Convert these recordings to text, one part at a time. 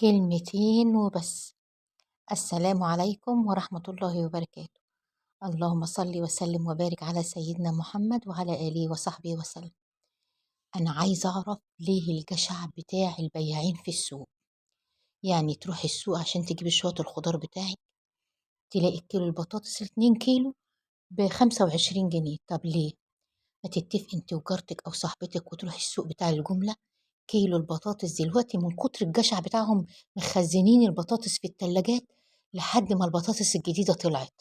كلمتين وبس. السلام عليكم ورحمة الله وبركاته. اللهم صل وسلم وبارك على سيدنا محمد وعلى آله وصحبه وسلم. أنا عايزة أعرف ليه الجشع بتاع البياعين في السوق. يعني تروحي السوق عشان تجيبي شوية الخضار بتاعك، تلاقي كيلو البطاطس 2 كيلو ب25 جنيه. طب ليه؟ ما تتفقي انت وجارتك أو صاحبتك وتروحي السوق بتاع الجملة. كيلو البطاطس دلوقتي من كتر الجشع بتاعهم مخزنين البطاطس في التلاجات لحد ما البطاطس الجديدة طلعت،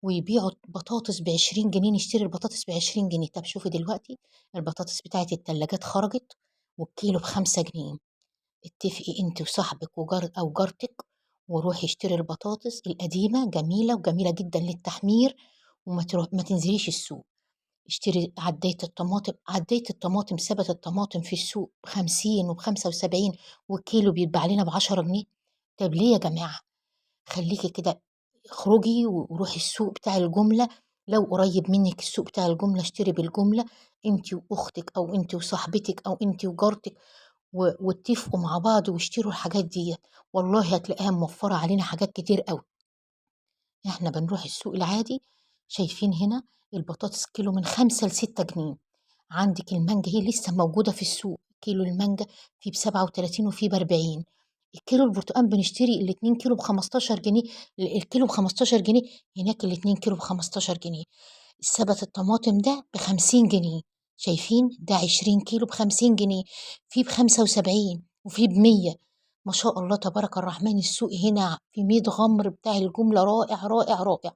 ويبيعوا بطاطس ب20 جنيه، نشتري البطاطس ب20 جنيه. طب شوفي دلوقتي البطاطس بتاعت التلاجات خرجت والكيلو ب5 جنيه. اتفقي انت وصاحبك وجار او جارتك وروحي اشتري البطاطس القديمة، جميلة وجميلة جدا للتحمير، وما ما تنزليش السوق. اشتري عداية الطماطم، عداية الطماطم، ثبت الطماطم في السوق ب50 وب75، والكيلو بيتباع لنا ب10 جنيه. طب ليه يا جماعة؟ خليكي كده، اخرجي وروحي السوق بتاع الجملة، لو قريب منك السوق بتاع الجملة اشتري بالجملة، انت واختك او انت وصاحبتك او انت وجارتك، واتفقوا مع بعض واشتروا الحاجات دي. والله هتلاقيها موفرة علينا حاجات كتير قوي. احنا بنروح السوق العادي، شايفين هنا البطاطس كيلو من 5 ل6 جنيه. عندك المانجا هي لسه موجودة في السوق، كيلو المانجا في ب37 وفي ب40. الكيلو البرتقال بنشتري الاتنين كيلو ب15 جنيه، الكيلو ب15 جنيه، هناك الاتنين كيلو ب15 جنيه. السبت الطماطم ده ب50 جنيه، شايفين ده 20 كيلو ب50 جنيه، في ب75 وفي ب100. ما شاء الله تبارك الرحمن، السوق هنا في ميت غمر بتاع الجملة رائع رائع رائع.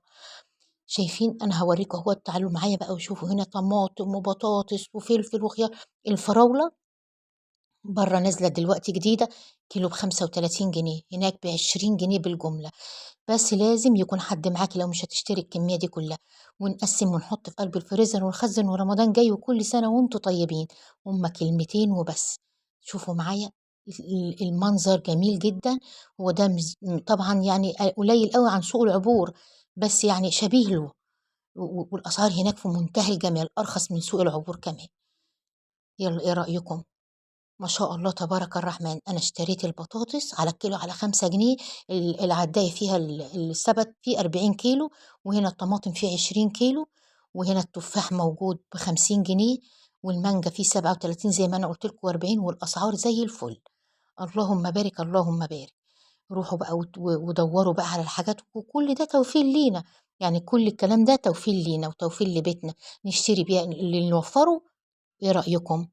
شايفين؟ أنا هوريكم اهو، تعالوا معايا بقى وشوفوا هنا طماطم وبطاطس وفلفل وخيار. الفراولة بره نازلة دلوقتي جديدة كيلو ب35 جنيه، هناك ب20 جنيه بالجملة. بس لازم يكون حد معاكي لو مش هتشتري الكمية دي كلها، ونقسم ونحط في قلب الفريزر ونخزن، ورمضان جاي وكل سنة وانتوا طيبين. هما كلمتين وبس. شوفوا معايا المنظر جميل جدا. هو ده طبعا يعني قليل قوي عن سوق العبور، بس يعني شبيه له، والأسعار هناك في منتهى الجمال، أرخص من سوق العبور كمان. يلا ايه رأيكم؟ ما شاء الله تبارك الرحمن. أنا اشتريت البطاطس على الكيلو على 5 جنيه، العداية فيها السبت فيه 40 كيلو، وهنا الطماطم فيه 20 كيلو، وهنا التفاح موجود ب50 جنيه، والمانجا فيه 37 زي ما أنا قلت لكم 40، والأسعار زي الفل. اللهم بارك اللهم بارك. روحوا بقى ودوروا بقى على الحاجات، وكل ده توفير لينا، يعني كل الكلام ده توفير لينا وتوفير لبيتنا، نشتري بيها اللي نوفره. ايه رأيكم؟